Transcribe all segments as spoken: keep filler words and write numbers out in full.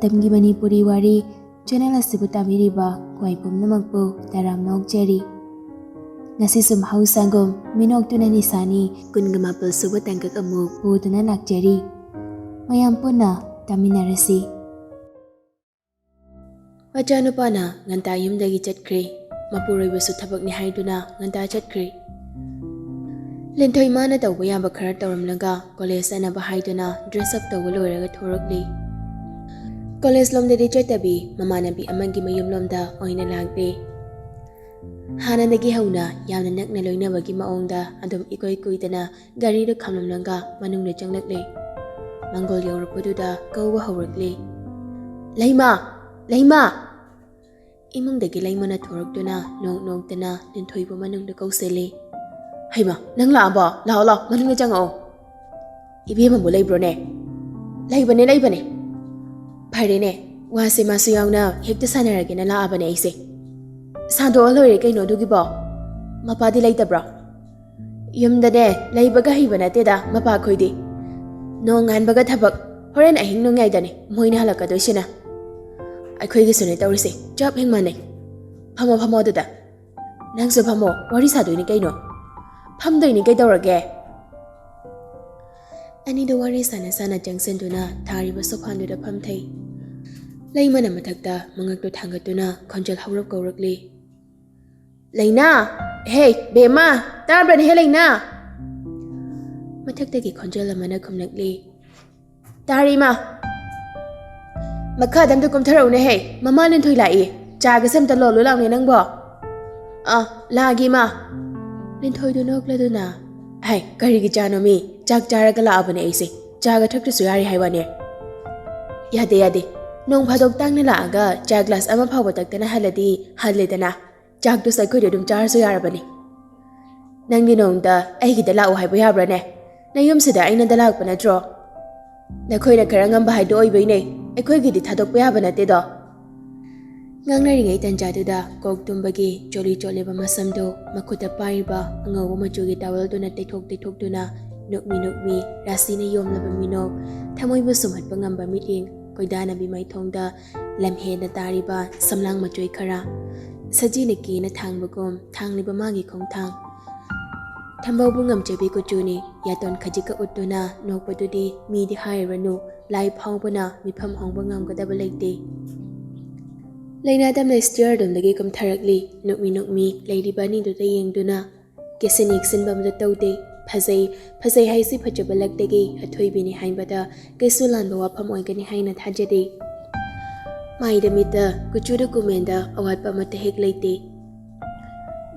ꯃꯇꯝꯒꯤ ꯃꯅꯤꯄꯨꯔꯤ ꯋꯥꯔꯤ ꯆꯦꯅꯦꯜ ꯑꯁꯤꯕꯨ ꯇꯥꯕꯤꯔꯤꯕ ꯈ꯭ꯋꯥꯏ ꯄꯨꯝꯅꯃꯛꯄꯨ ꯇꯔꯥꯝꯅ ꯑꯣꯛꯆꯔꯤ꯫ ꯉꯁꯤꯁꯨ ꯃꯍꯧꯁꯥꯒꯨꯝ ꯃꯤꯅꯣꯛꯇꯨꯅ ꯅꯤꯁꯥꯅꯤ ꯀꯨꯟꯒ ꯃꯥꯄꯜ ꯁꯨꯕ ꯇꯥꯡꯀꯛ ꯑꯃꯨꯛ ꯄꯨꯗꯨꯅ ꯂꯥꯛꯆꯔꯤ꯫ ꯃꯌꯥꯝ ꯄꯨꯟꯅ ꯇꯥꯃꯤꯟꯅꯔꯁꯤ꯫ ꯃꯆꯥꯅꯨꯄꯥꯅ ꯉꯟꯇꯥ ꯌꯨꯝꯗꯒꯤ ꯆꯠꯈ꯭ꯔꯦ꯫ ꯃꯄꯨꯔꯣꯏꯕꯁꯨ ꯊꯕꯛꯅꯤ ꯍꯥꯏꯗꯨꯅ ꯉꯟꯇꯥ ꯆꯠꯈ꯭ꯔꯦ꯫ ꯂꯤꯟꯊꯣꯏ ꯃꯥꯅ ꯇꯧꯕ ꯌꯥꯕ ꯈꯔ ꯇꯧꯔꯝꯂꯒ ꯀꯣꯂꯦꯖ ꯆꯠꯅꯕ ꯍꯥꯏꯗꯨꯅ ꯗ꯭ꯔꯦꯁ ꯑꯞ ꯇꯧꯕ ꯂꯣꯏꯔꯒ ꯊꯣꯔꯛꯂꯤ꯫ ꯀꯣꯂꯦꯖ ꯂꯣꯝꯗꯗꯤ ꯆꯠꯇꯕꯤ ꯃꯃꯥꯟꯅꯕꯤ ꯑꯃꯒꯤ ꯃꯌꯨꯝꯂꯣꯝꯗ ꯑꯣꯏꯅ ꯂꯥꯛꯂꯦ꯫ ꯍꯥꯟꯅꯗꯒꯤ ꯍꯧꯅ ꯌꯥꯝꯅ ꯅꯛꯅ ꯂꯣꯏꯅꯕꯒꯤ ꯃꯑꯣꯡꯗ ꯑꯗꯨꯝ ꯏꯀꯨꯏ ꯀꯨꯏꯗꯅ ꯒꯥꯔꯤꯗꯨ ꯈꯥꯝꯂꯝꯂꯒ ꯃꯅꯨꯡꯗ ꯆꯪꯂꯛꯂꯦ꯫ ꯃꯥꯡꯒꯣꯜ ꯌꯧꯔꯛꯄꯗꯨꯗ ꯀꯧꯕ ꯍꯧꯔꯛꯂꯦ, "ꯂꯩꯃ! ꯂꯩꯃ!" ꯏꯃꯨꯡꯗꯒꯤ ꯂꯩꯃꯅ ꯊꯣꯔꯛꯇꯨꯅ ꯅꯣꯛ ꯅꯣꯛꯇꯅ ꯂꯤꯟꯊꯣꯏꯕꯨ ꯃꯅꯨꯡꯗ ꯀꯧꯁꯤꯜꯂꯤ꯫ "ꯍꯩꯃ, ꯅꯪ ꯂꯥꯛꯑꯕꯣ? ꯂꯥꯛꯑꯣ, ꯂꯥꯛꯑꯣ, ꯃꯅꯨꯡꯗ ꯆꯪꯉꯛꯑꯣ꯫ ꯏꯕꯦꯝꯃꯕꯨ ꯂꯩꯕ꯭ꯔꯣꯅꯦ?" "ꯂꯩꯕꯅꯦ, ꯂꯩꯕꯅꯦ꯫ ꯐꯔꯦꯅꯦ, ꯋꯥꯁꯦ ꯃꯥꯁꯨ ꯌꯥꯎꯅ ꯍꯦꯛꯇ ꯁꯥꯟꯅꯔꯒꯦꯅ ꯂꯥꯛꯑꯕꯅꯦ ꯑꯩꯁꯦ꯫ ꯁꯥꯗꯣꯛꯑ ꯂꯣꯏꯔꯦ ꯀꯩꯅꯣ ꯑꯗꯨꯒꯤꯕꯣ꯫ ꯃꯄꯥꯗꯤ ꯂꯩꯇꯕ꯭ꯔꯣ?" "ꯌꯨꯝꯗꯅꯦ, ꯂꯩꯕꯒ ꯍꯩꯕ ꯅꯠꯇꯦꯗ ꯃꯄꯥꯈꯣꯏꯗꯤ꯫ ꯅꯣꯡꯉꯥꯟꯕꯒ ꯊꯕꯛ, ꯍꯣꯔꯦꯟ ꯑꯍꯤꯡ ꯅꯣꯡꯌꯥꯏꯗꯅꯦ ꯃꯣꯏꯅ ꯍꯜꯂꯛꯀꯗꯣꯏꯁꯤꯅ꯫ ꯑꯩꯈꯣꯏꯒꯤꯁꯨꯅꯦ ꯇꯧꯔꯤꯁꯦ, ꯆꯞ ꯍꯦꯛ ꯃꯥꯟꯅꯩ꯫ ꯐꯝꯃꯣ, ꯐꯝꯃꯣ ꯑꯗꯨꯗ꯫ ꯅꯪꯁꯨ ꯐꯝꯃꯣ, ꯋꯥꯔꯤ ꯁꯥꯗꯣꯏꯅꯤ ꯀꯩꯅꯣ꯫ ꯐꯝꯗꯣꯏꯅꯤ ꯀꯩꯗꯧꯔꯒꯦ?" ꯑꯅꯤꯗꯣ ꯋꯥꯔꯤ ꯁꯥꯟꯅ ꯁꯥꯟꯅ ꯆꯪꯁꯤꯟꯗꯨꯅ ꯊꯥꯔꯤꯕ ꯁꯣꯐꯥꯟꯗꯨꯗ ꯐꯝꯊꯩ꯫ ꯂꯩꯃꯅ ꯃꯊꯛꯇ ꯃꯉꯛꯇꯨ ꯊꯥꯡꯒꯠꯇꯨꯅ ꯈꯣꯟꯖꯦꯜ ꯍꯧꯔꯞ ꯀꯧꯔꯛꯂꯤ, "ꯂꯩꯅꯥ! ꯍꯦ, ꯕꯦꯝꯃ! ꯇꯥꯕ꯭ꯔꯅꯦꯍꯦ, ꯂꯩꯅꯥ?" ꯃꯊꯛꯇꯒꯤ ꯈꯣꯟꯖꯦꯜ ꯑꯃꯅ ꯈꯨꯝꯂꯛꯂꯤ, "ꯇꯥꯔꯤ, ꯏꯃꯥ꯫ ꯃꯈꯥꯗ ꯑꯝꯇ ꯀꯨꯝꯊꯔꯛꯎꯅꯦꯍꯦ, ꯃꯃꯥ ꯂꯤꯟꯊꯣꯏ ꯂꯥꯛꯏ꯫ ꯆꯥꯒꯁꯦ ꯑꯝꯇ ꯂꯣꯜꯂꯨ ꯂꯥꯎꯅꯦ ꯅꯪꯕꯣ꯫ ꯑꯥ, ꯂꯥꯛꯑꯒꯦ, ꯏꯃꯥ꯫" ꯂꯤꯟꯊꯣꯏꯗꯨ ꯅꯣꯛꯂꯗꯨꯅ, "ꯍꯥꯏ, ꯀꯔꯤꯒꯤ ꯆꯥꯅꯣ ꯃꯤ? ꯆꯥꯛ ꯆꯥꯔꯒ ꯂꯥꯛꯑꯕꯅꯦ ꯑꯩꯁꯦ꯫ ꯆꯥꯒ ꯊꯛꯇ꯭ꯔꯁꯨ ꯌꯥꯔꯤ ꯍꯥꯏ ꯋꯥꯅꯦ?" "ꯌꯥꯗꯦ, ꯌꯥꯗꯦ꯫ ꯅꯣꯡ ꯐꯥꯗꯣꯛ ꯇꯥꯡꯅ ꯂꯥꯛꯑꯒ ꯆꯥ ꯒ꯭ꯂꯥꯁ ꯑꯃ ꯐꯥꯎꯕ ꯊꯛꯇꯅ ꯍꯜꯂꯗꯤ ꯍꯜꯂꯦꯗꯅ꯫ ꯆꯥꯛꯇꯨꯁꯨ ꯑꯩꯈꯣꯏꯗ ꯑꯗꯨꯝ ꯆꯥꯔꯁꯨ ꯌꯥꯔꯕꯅꯦ꯫ ꯅꯪꯗꯤ ꯅꯣꯡꯃꯇ ꯑꯩꯒꯤꯗ ꯂꯥꯛꯑꯣ ꯍꯥꯏꯕ ꯌꯥꯕ꯭ꯔꯥꯅꯦ? ꯅꯌꯨꯝꯁꯤꯗ ꯑꯩꯅꯗ ꯂꯥꯛꯄ ꯅꯠꯇ꯭ꯔꯣ? ꯅꯈꯣꯏꯅ ꯈꯔ ꯉꯝꯕ ꯍꯥꯏꯗꯣ ꯑꯣꯏꯕꯩꯅꯦ꯫ ꯑꯩꯈꯣꯏꯒꯤꯗꯤ ꯊꯥꯗꯣꯛꯄ ꯌꯥꯕ ꯅꯠꯇꯦꯗꯣ꯫" ꯉꯥꯡꯅꯔꯤꯉꯩ ꯇꯟꯖꯥꯗꯨꯗ ꯀꯣꯛ ꯇꯨꯝꯕꯒꯤ ꯆꯣꯠꯂꯤ ꯆꯣꯠꯂꯤꯕ ꯃꯁꯝꯗꯨ ꯃꯈꯨꯠꯇ ꯄꯥꯏꯔꯤꯕ ꯑꯉꯧꯕ ꯃꯆꯨꯒꯤ ꯇꯥꯋꯦꯜꯗꯨꯅ ꯇꯩꯊꯣꯛ ꯇꯩꯊꯣꯛꯇꯨꯅ ꯅꯣꯛꯃꯤ ꯅꯣꯛꯃꯤ ꯔꯥꯁꯤꯅ ꯌꯣꯝꯂꯕ ꯃꯤꯅꯣꯛ, ꯊꯃꯣꯏꯕꯨ ꯁꯨꯝꯍꯠꯄ ꯉꯝꯕ ꯃꯤꯠꯌꯦꯡ, ꯀꯣꯏꯗꯥꯅꯕꯤ ꯃꯥꯏꯊꯣꯡꯗ ꯂꯝꯍꯦꯟꯅ ꯇꯥꯔꯤꯕ ꯁꯝꯂꯥꯡ ꯃꯆꯣꯏ ꯈꯔ, ꯁꯖꯤꯅ ꯀꯦꯅ ꯊꯥꯡꯕꯒꯨꯝ ꯊꯥꯡꯂꯤꯕ ꯃꯥꯒꯤ ꯈꯣꯡꯊꯥꯡ꯫ ꯊꯝꯕꯧꯕꯨ ꯉꯝꯖꯕꯤ ꯀꯨꯆꯨꯅꯤ, ꯌꯥꯇꯣꯟ ꯈꯖꯤꯛꯀ ꯎꯠꯇꯨꯅ ꯅꯣꯛꯄꯗꯨꯗꯤ ꯃꯤꯗꯤ ꯍꯥꯏꯔꯨꯔꯅꯨ, ꯂꯥꯏ ꯐꯥꯎꯕꯅ ꯃꯤꯐꯝ ꯍꯣꯡꯕ ꯉꯝꯒꯗꯕ ꯂꯩꯇꯦ꯫ ꯂꯩꯅꯥꯗꯝꯅ ꯁ꯭ꯇꯤꯌꯔ ꯑꯗꯣꯝꯗꯒꯤ ꯀꯨꯝꯊꯔꯛꯂꯤ, ꯅꯣꯛꯃꯤ ꯅꯣꯛꯃꯤ ꯂꯩꯔꯤꯕ ꯑꯅꯤꯗꯨꯗ ꯌꯦꯡꯗꯨꯅ꯫ ꯀꯦꯁꯟ ꯌꯦꯛꯁꯤꯟꯕ ꯑꯃꯗ ꯇꯧꯗꯦ꯫ ꯐꯖꯩ, ꯐꯖꯩ ꯍꯥꯏꯁꯤ ꯐꯖꯕ ꯂꯛꯇꯒꯤ ꯑꯊꯣꯏꯕꯤꯅꯤ ꯍꯥꯏꯕꯗ ꯀꯩꯁꯨ ꯂꯥꯟꯕ ꯋꯥꯐꯝ ꯑꯣꯏꯒꯅꯤ ꯍꯥꯏꯅ ꯊꯥꯖꯗꯦ꯫ ꯃꯥꯏꯗ ꯃꯤꯠꯇ, ꯀꯨꯆꯨꯗ ꯀꯨꯃꯦꯟꯗ ꯑꯋꯥꯠꯄ ꯑꯃꯠꯇ ꯍꯦꯛ ꯂꯩꯇꯦ꯫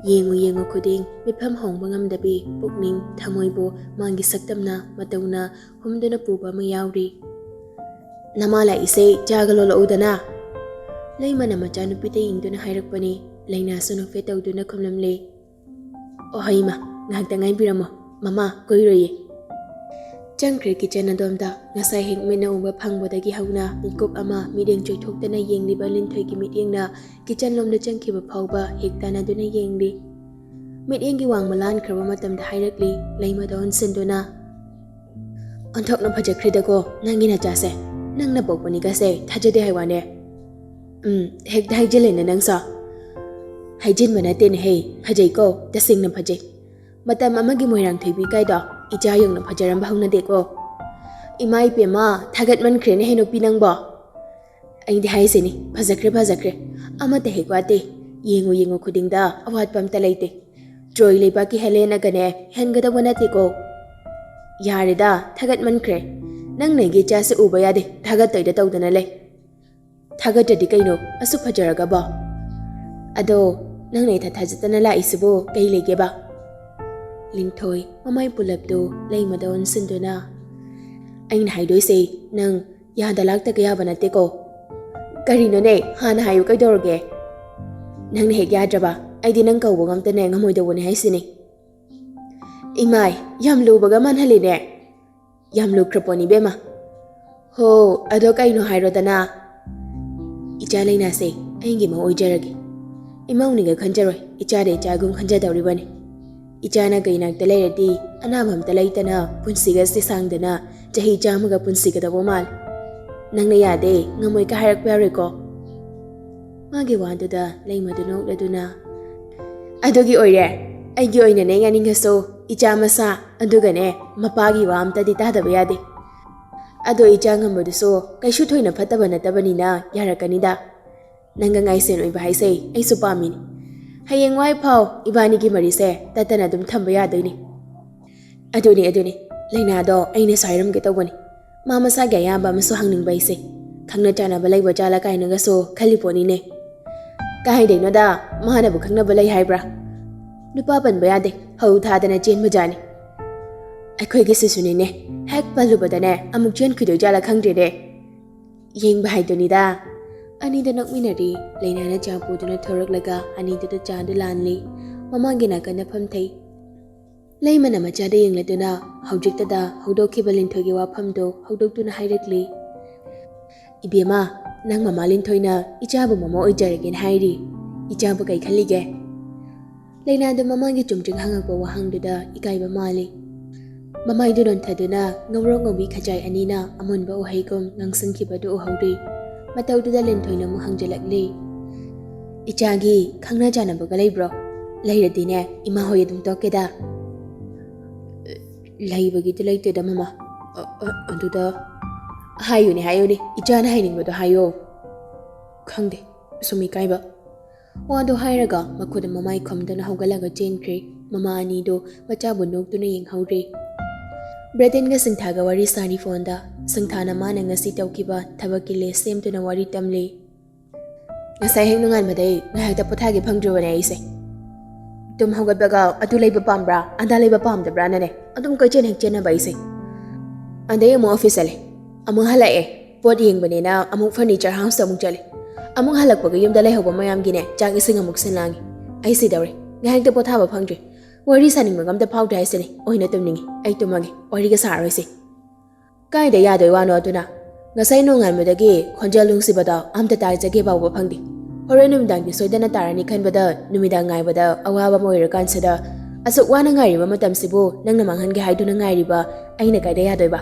ꯌꯦꯡꯉꯨ ꯌꯦꯡꯉꯨ ꯈꯨꯗꯤꯡ ꯃꯤꯠꯐꯝ ꯍꯣꯡꯕ ꯉꯝꯗꯕꯤ ꯄꯨꯛꯅꯤꯡ ꯊꯃꯣꯏꯕꯨ ꯃꯥꯒꯤ ꯁꯛꯇꯝꯅ ꯃꯇꯧꯅ ꯍꯨꯝꯗꯨꯅ ꯄꯨꯕ ꯑꯃ ꯌꯥꯎꯔꯤ꯫ "ꯅꯃꯥ ꯂꯥꯛꯏꯁꯦ ꯆꯥꯒ ꯂꯣꯜꯂꯛꯎꯗꯅ?" ꯂꯩꯃꯅ ꯃꯆꯥꯅꯨꯄꯤꯗ ꯌꯦꯡꯗꯨꯅ ꯍꯥꯏꯔꯛꯄꯅꯤ꯫ ꯂꯩꯅꯥꯁꯨ ꯅꯣꯛꯐꯦꯠ ꯇꯧꯗꯨꯅ ꯈꯨꯝꯂꯝꯂꯦ꯫ "ꯑꯣ ꯍꯩꯃ, ꯉꯥꯏꯍꯥꯛꯇ ꯉꯥꯏꯕꯤꯔꯝꯃꯣ, ꯃꯃꯥ ꯀꯨꯏꯔꯣꯏꯌꯦ꯫" ꯆꯪꯈ꯭ꯔꯦ ꯀꯤꯆꯟ ꯑꯗꯣꯝꯗ꯫ ꯉꯁꯥꯏ ꯍꯦꯛ ꯃꯤꯠꯅ ꯎꯕ ꯐꯪꯕꯗꯒꯤ ꯍꯧꯅ ꯃꯤꯀꯨꯞ ꯑꯃ ꯃꯤꯠꯌꯦꯡ ꯆꯣꯏꯊꯣꯛꯇꯅ ꯌꯦꯡꯂꯤꯕ ꯂꯤꯟꯊꯣꯏꯒꯤ ꯃꯤꯠꯌꯦꯡꯅ ꯀꯤꯆꯟ ꯂꯣꯝꯗ ꯆꯪꯈꯤꯕ ꯐꯥꯎꯕ ꯍꯦꯛ ꯇꯥꯟꯅꯗꯨꯅ ꯌꯦꯡꯂꯤ꯫ ꯃꯤꯠꯌꯦꯡꯒꯤ ꯋꯥꯡꯃ ꯂꯥꯟꯈ꯭ꯔꯕ ꯃꯇꯝꯗ ꯍꯥꯏꯔꯛꯂꯤ ꯂꯩꯃꯗ ꯑꯣꯟꯁꯤꯟꯗꯨꯅ꯫ "ꯑꯣꯟꯊꯣꯛꯅ ꯐꯖꯈ꯭ꯔꯦꯗꯀꯣ ꯅꯪꯒꯤ ꯅꯆꯥꯁꯦ꯫ ꯅꯪꯅ ꯄꯣꯛꯄꯅꯤꯒꯁꯦ ꯊꯥꯖꯗꯦ ꯍꯥꯏ ꯋꯥꯅꯦ꯫" "ꯎꯝ, ꯍꯦꯛꯇ ꯍꯥꯏꯖꯤꯜꯂꯦꯅꯦ ꯅꯪꯁꯨ꯫" "ꯍꯥꯏꯖꯤꯟꯕ ꯅꯠꯇꯦꯅꯦꯍꯦ, ꯐꯖꯩꯀꯣ, ꯇꯁꯦꯡꯅ ꯐꯖꯩ꯫ ꯃꯇꯝ ꯑꯃꯒꯤ ꯃꯣꯏꯔꯥꯡ ꯊꯣꯏꯕꯤ ꯀꯥꯏꯗꯣ ꯏꯆꯥ ꯌꯧꯅ ꯐꯖꯔꯝꯕ ꯍꯧꯅꯗꯦꯀꯣ꯫" "ꯏꯃꯥ ꯏꯄꯦꯝꯃ, ꯊꯥꯒꯠꯃꯟꯈ꯭ꯔꯦꯅꯦꯍꯦ ꯅꯨꯄꯤ ꯅꯪꯕꯣ꯫" "ꯑꯩꯗꯤ ꯍꯥꯏꯁꯤꯅꯤ, ꯐꯖꯈ꯭ꯔꯦ, ꯐꯖꯈ꯭ꯔꯦ꯫ ꯑꯃꯠꯇ ꯍꯦꯛ ꯋꯥꯠꯇꯦ꯫ ꯌꯦꯡꯉꯨ ꯌꯦꯡꯉꯨ ꯈꯨꯗꯤꯡꯗ ꯑꯋꯥꯠꯄ ꯑꯝꯇ ꯂꯩꯇꯦ꯫ ꯇ꯭ꯔꯣꯏ ꯂꯩꯕꯥꯛꯀꯤ ꯍꯦꯂꯦꯅꯒꯅꯦ ꯍꯦꯟꯒꯗꯧꯕ ꯅꯠꯇꯦꯀꯣ꯫" "ꯌꯥꯔꯦꯗ, ꯊꯥꯒꯠꯃꯟꯈ꯭ꯔꯦ꯫ ꯅꯪ ꯅꯩꯒꯤ ꯏꯆꯥꯁꯦ ꯎꯕ ꯌꯥꯗꯦ, ꯊꯥꯒꯠꯇꯣꯏꯗ ꯇꯧꯗꯅ ꯂꯩ꯫" "ꯊꯥꯒꯠꯇ꯭ꯔꯗꯤ ꯀꯩꯅꯣ, ꯑꯁꯨꯛ ꯐꯖꯔꯒꯕꯣ?" "ꯑꯗꯣ ꯅꯪꯅ ꯏꯊꯥ ꯊꯥꯖꯗꯅ ꯂꯥꯛꯏꯁꯤꯕꯨ ꯀꯩ ꯂꯩꯒꯦꯕ?" ꯂꯤꯟꯊꯣꯏ ꯃꯃꯥꯏ ꯄꯨꯂꯞꯇꯨ ꯂꯩꯃꯗ ꯑꯣꯟꯁꯤꯟꯗꯨꯅ꯫ "ꯑꯩꯅ ꯍꯥꯏꯗꯣꯏꯁꯦ ꯅꯪ ꯌꯥꯗ ꯂꯥꯛꯇꯒ ꯌꯥꯕ ꯅꯠꯇꯦꯀꯣ꯫" "ꯀꯔꯤꯅꯣꯅꯦ, ꯍꯥꯟꯅ ꯍꯥꯏꯌꯨ ꯀꯩꯗꯧꯔꯒꯦ?" "ꯅꯪꯅ ꯍꯦꯛ ꯌꯥꯗ꯭ꯔꯕ ꯑꯩꯗꯤ ꯅꯪ ꯀꯧꯕ ꯉꯝꯇꯅꯦ ꯉꯝꯃꯣꯏꯗꯧꯕꯅꯦ ꯍꯥꯏꯁꯤꯅꯤ꯫" "ꯏꯃꯥꯏ, ꯌꯥꯝ ꯂꯨꯕꯒ ꯃꯥꯟꯍꯜꯂꯤꯅꯦ꯫" "ꯌꯥꯝ ꯂꯨꯈ꯭ꯔ ꯄꯣꯠꯅꯤ ꯏꯕꯦꯝꯃ꯫" "ꯍꯣ, ꯑꯗꯣ ꯀꯩꯅꯣ ꯍꯥꯏꯔꯣꯗꯅ꯫" "ꯏꯆꯥ ꯂꯩꯅꯥꯁꯦ ꯑꯩꯒꯤ ꯑꯃ ꯑꯣꯏꯖꯔꯒꯦ꯫ ꯏꯃꯧꯅꯤꯒ ꯈꯟꯖꯔꯣꯏ, ꯏꯆꯥꯗ ꯏꯆꯥꯒꯨꯝ ꯈꯟꯖꯗꯧꯔꯤꯕꯅꯤ꯫ ꯏꯆꯥꯅ ꯀꯩꯅꯥꯛꯇ ꯂꯩꯔꯗꯤ ꯑꯅꯥꯕ ꯑꯝꯇ ꯂꯩꯇꯅ ꯄꯨꯟꯁꯤꯒꯁꯦ ꯁꯥꯡꯗꯅ ꯆꯍꯤ ꯆꯥꯝꯃꯒ ꯄꯨꯟꯁꯤꯒꯗꯧꯕ ꯃꯥꯜꯂꯤ꯫ ꯅꯪꯅ ꯌꯥꯗꯦ, ꯉꯝꯃꯣꯏ ꯀꯥꯏ ꯍꯥꯏꯔꯛꯄ ꯌꯥꯔꯣꯏꯀꯣ꯫ ꯃꯥꯒꯤ ꯋꯥꯗꯨꯗ ꯂꯩꯃꯗꯨ ꯅꯣꯛꯂꯗꯨꯅ, "ꯑꯗꯨꯒꯤ ꯑꯣꯏꯔꯦ, ꯑꯩꯒꯤ ꯑꯣꯏꯅꯅꯦ ꯌꯥꯅꯤꯡꯉꯁꯨ ꯏꯆꯥ ꯃꯁꯥ ꯑꯗꯨꯒꯅꯦ ꯃꯄꯥꯒꯤ ꯋꯥ ꯑꯝꯇꯗꯤ ꯇꯥꯗꯕ ꯌꯥꯗꯦ꯫ ꯑꯗꯣ ꯏꯆꯥ ꯉꯝꯕꯗꯨꯁꯨ ꯀꯩꯁꯨ ꯊꯣꯏꯅ ꯐꯠꯇꯕ ꯅꯠꯇꯕꯅꯤꯅ ꯌꯥꯔꯛꯀꯅꯤꯗ꯫ ꯅꯪꯒ ꯉꯥꯏꯁꯦꯟ ꯑꯣꯏꯕ ꯍꯥꯏꯁꯦ ꯑꯩꯁꯨ ꯄꯥꯝꯃꯤꯅꯤ꯫ ꯍꯌꯦꯡꯋꯥꯏ ꯐꯥꯎ ꯏꯕꯥꯅꯤꯒꯤ ꯃꯔꯤꯁꯦ ꯇꯠꯇꯅ ꯑꯗꯨꯝ ꯊꯝꯕ ꯌꯥꯗꯣꯏꯅꯤ꯫" "ꯑꯗꯨꯅꯤ, ꯑꯗꯨꯅꯤ, ꯂꯩꯅꯥꯗꯣ ꯑꯩꯅꯁꯨ ꯍꯥꯏꯔꯝꯒꯦ ꯇꯧꯕꯅꯤ꯫ ꯃꯥ ꯃꯁꯥꯒꯤ ꯑꯌꯥꯝꯕ ꯑꯃꯁꯨ ꯍꯪꯅꯤꯡꯕ ꯑꯩꯁꯦ꯫ ꯈꯪꯅ ꯆꯥꯟꯅꯕ ꯂꯩꯕ ꯖꯥꯠꯂꯥ ꯀꯥꯏꯅꯒꯁꯨ ꯈꯜꯂꯤ ꯄꯣꯠꯅꯤꯅꯦ꯫" "ꯀꯥꯏꯗꯩꯅꯣꯗ, ꯃꯥꯅꯕꯨ ꯈꯪꯅꯕ ꯂꯩ ꯍꯥꯏꯕ꯭ꯔꯥ? ꯅꯨꯄꯥ ꯄꯟꯕ ꯌꯥꯗꯦ, ꯍꯧ ꯊꯥꯗꯅ ꯆꯦꯟꯕꯖꯥꯠꯅꯤ꯫ ꯑꯩꯈꯣꯏꯒꯤꯁꯤꯁꯨꯅꯤꯅꯦ, ꯍꯦꯛ ꯄꯜꯂꯨꯕꯗꯅꯦ ꯑꯃꯨꯛ ꯆꯦꯟꯈꯤꯗꯣꯏ ꯖꯥꯠꯂꯥ ꯈꯪꯗ꯭ꯔꯦꯅꯦ꯫" "ꯌꯦꯡꯕ ꯍꯥꯏꯗꯨꯅꯤꯗ꯫" ꯑꯅꯤꯗ ꯅꯣꯛꯃꯤꯟꯅꯔꯤ꯫ ꯂꯩꯅꯥꯅ ꯆꯥ ꯄꯨꯗꯨꯅ ꯊꯣꯔꯛꯂꯒ ꯑꯅꯤꯗꯨꯗ ꯆꯥꯗꯨ ꯂꯥꯟꯂꯤ꯫ ꯃꯃꯥꯡꯒꯤ ꯅꯥꯀꯟꯗ ꯐꯝꯊꯩ꯫ ꯂꯩꯃꯅ ꯃꯆꯥꯗ ꯌꯦꯡꯂꯗꯨꯅ ꯍꯧꯖꯤꯛꯇꯗ ꯍꯧꯗꯣꯛꯈꯤꯕ ꯂꯤꯟꯊꯣꯏꯒꯤ ꯋꯥꯐꯝꯗꯨ ꯍꯧꯗꯣꯛꯇꯨꯅ ꯍꯥꯏꯔꯛꯂꯤ꯫ "ꯏꯕꯦꯝꯃ, ꯅꯪ ꯃꯃꯥ ꯂꯤꯟꯊꯣꯏꯅ ꯏꯆꯥꯕꯨ ꯃꯃꯥ ꯑꯣꯏꯖꯔꯒꯦꯅ ꯍꯥꯏꯔꯤ꯫ ꯏꯆꯥꯕꯨ ꯀꯩ ꯈꯜꯂꯤꯒꯦ?" ꯂꯩꯅꯥꯗ ꯃꯃꯥꯒꯤ ꯆꯨꯝꯗ꯭ꯔꯤꯡ ꯍꯪꯉꯛꯄ ꯋꯥꯍꯪꯗꯨꯗ ꯏꯀꯥꯏꯕ ꯃꯥꯜꯂꯤ꯫ ꯃꯃꯥꯏꯗꯨ ꯅꯣꯟꯊꯗꯨꯅ ꯉꯧꯔꯣꯛ ꯉꯧꯕꯤ ꯈꯖꯥꯏ ꯑꯅꯤꯅ ꯑꯃꯨꯟꯕ ꯎꯍꯩꯒꯨꯝ ꯉꯥꯡꯁꯤꯟꯈꯤꯕꯗꯨ ꯎꯍꯧꯔꯤ꯫ ꯃꯇꯧꯗꯨꯗ ꯂꯤꯟꯊꯣꯏꯅ ꯑꯃꯨꯛ ꯍꯪꯖꯤꯜꯂꯛꯂꯤ, "ꯏꯆꯥꯒꯤ ꯈꯪꯅ ꯆꯥꯟꯅꯕꯒ ꯂꯩꯕ꯭ꯔꯣ? ꯂꯩꯔꯗꯤꯅꯦ, ꯏꯃꯥ ꯍꯣꯏ ꯑꯗꯨꯝ ꯇꯣꯛꯀꯦꯗ꯫" "ꯂꯩꯕꯒꯤꯗꯤ ꯂꯩꯇꯦꯗ, ꯃꯃꯥ꯫ ꯑ, ꯑ, ꯑꯗꯨꯗ"꯫ "ꯍꯥꯏꯌꯨꯅꯦ, ꯍꯥꯏꯌꯨꯅꯦ, ꯏꯆꯥꯅ ꯍꯥꯏꯅꯤꯡꯕꯗꯣ ꯍꯥꯏꯌꯣ꯫" "ꯈꯪꯗꯦ, ꯁꯨꯝ ꯏꯀꯥꯏꯕ꯫" ꯋꯥꯗꯣ ꯍꯥꯏꯔꯒ ꯃꯈꯨꯠ ꯃꯃꯥꯏ ꯈꯨꯝꯗꯨꯅ ꯍꯧꯒꯠꯂꯒ ꯆꯦꯟꯈ꯭ꯔꯦ꯫ ꯃꯃꯥ ꯑꯅꯤꯗꯨ ꯃꯆꯥꯕꯨ ꯅꯣꯛꯇꯨꯅ ꯌꯦꯡꯍꯧꯔꯦ꯫ ꯕ꯭ꯔꯦꯇꯟꯒ ꯁꯤꯡꯊꯥꯒ ꯋꯥꯔꯤ ꯁꯥꯔꯤ ꯐꯣꯟꯗ꯫ ꯁꯤꯡꯊꯥꯅ ꯃꯥꯅ ꯉꯁꯤ ꯇꯧꯈꯤꯕ ꯊꯕꯛꯀꯤ ꯂꯤꯁ ꯁꯦꯝꯗꯨꯅ ꯋꯥꯔꯤ ꯇꯝꯂꯤ꯫ "ꯉꯁꯥꯏ ꯍꯦꯛ ꯅꯣꯡꯉꯥꯟꯕꯗꯩ ꯉꯥꯏꯍꯥꯛꯇ ꯄꯣꯊꯥꯒꯦ ꯐꯪꯗ꯭ꯔꯤꯕꯅꯦ ꯑꯩꯁꯦ꯫ ꯇꯨꯝ ꯍꯧꯒꯠꯄꯒ ꯑꯗꯨ ꯂꯩꯕ ꯄꯥꯝꯕ꯭ꯔꯥ, ꯑꯗꯥ ꯂꯩꯕ ꯄꯥꯝꯗꯕ꯭ꯔꯥꯅꯅꯦ ꯑꯗꯨꯝ ꯀꯣꯏꯆꯦꯟ ꯍꯦꯛ ꯆꯦꯟꯅꯕ ꯑꯩꯁꯦ꯫ ꯑꯗꯩ ꯑꯃꯨꯛ ꯑꯣꯐꯤꯁ ꯆꯠꯂꯦ, ꯑꯃꯨꯛ ꯍꯜꯂꯛꯑꯦ, ꯄꯣꯠ ꯌꯦꯡꯕꯅꯦꯅ ꯑꯃꯨꯛ ꯐꯔꯅꯤꯆꯔ ꯍꯥꯎꯁꯇ ꯑꯃꯨꯛ ꯆꯠꯂꯦ꯫ ꯑꯃꯨꯛ ꯍꯜꯂꯛꯄꯒ ꯌꯨꯝꯗ ꯂꯩꯍꯧꯕ ꯃꯌꯥꯝꯒꯤꯅꯦ ꯆꯥꯛ ꯏꯁꯤꯡ ꯑꯃꯨꯛ ꯁꯤꯟ ꯂꯥꯡꯉꯤ꯫ ꯑꯩ ꯁꯤꯗꯧꯔꯦ, ꯉꯥꯏꯍꯥꯛꯇ ꯄꯣꯊꯥꯕ ꯐꯪꯗ꯭ꯔꯦ꯫ ꯋꯥꯔꯤ ꯁꯥꯅꯤꯡꯕꯒ ꯑꯝꯇ ꯐꯥꯎꯗ꯭ꯔꯦ ꯍꯥꯏꯁꯤꯅꯦ, ꯑꯣꯏꯅ ꯇꯨꯝꯅꯤꯡꯉꯤ꯫ ꯑꯩ ꯇꯨꯝꯃꯒꯦ, ꯋꯥꯔꯤꯒ ꯁꯥꯔꯔꯣꯏꯁꯦ꯫" "ꯀꯥꯏꯗ ꯌꯥꯗꯣꯏ ꯋꯥꯅꯣ ꯑꯗꯨꯅ? ꯉꯁꯥꯏ ꯅꯣꯡꯉꯥꯟꯕꯗꯒꯤ ꯈꯣꯟꯖꯦꯜ ꯅꯨꯡꯁꯤꯕꯗꯣ ꯑꯝꯇ ꯇꯥꯖꯒꯦ ꯐꯥꯎꯕ ꯐꯪꯗꯦ꯫ ꯍꯣꯔꯦꯟ ꯅꯨꯃꯤꯗꯥꯡꯗꯤ ꯁꯣꯏꯗꯅ ꯇꯥꯔꯅꯤ ꯈꯟꯕꯗ ꯅꯨꯃꯤꯗꯥꯡ ꯉꯥꯏꯕꯗ ꯑꯋꯥꯕ ꯑꯃ ꯑꯣꯏꯔꯀꯥꯟꯁꯤꯗ, ꯑꯁꯨꯛ ꯋꯥꯅ ꯉꯥꯏꯔꯤꯕ ꯃꯇꯝꯁꯤꯕꯨ ꯅꯪꯅ ꯃꯥꯡꯍꯟꯒꯦ ꯍꯥꯏꯗꯨꯅ ꯉꯥꯏꯔꯤꯕ ꯑꯩꯅ ꯀꯥꯏꯗ ꯌꯥꯗꯣꯏꯕ?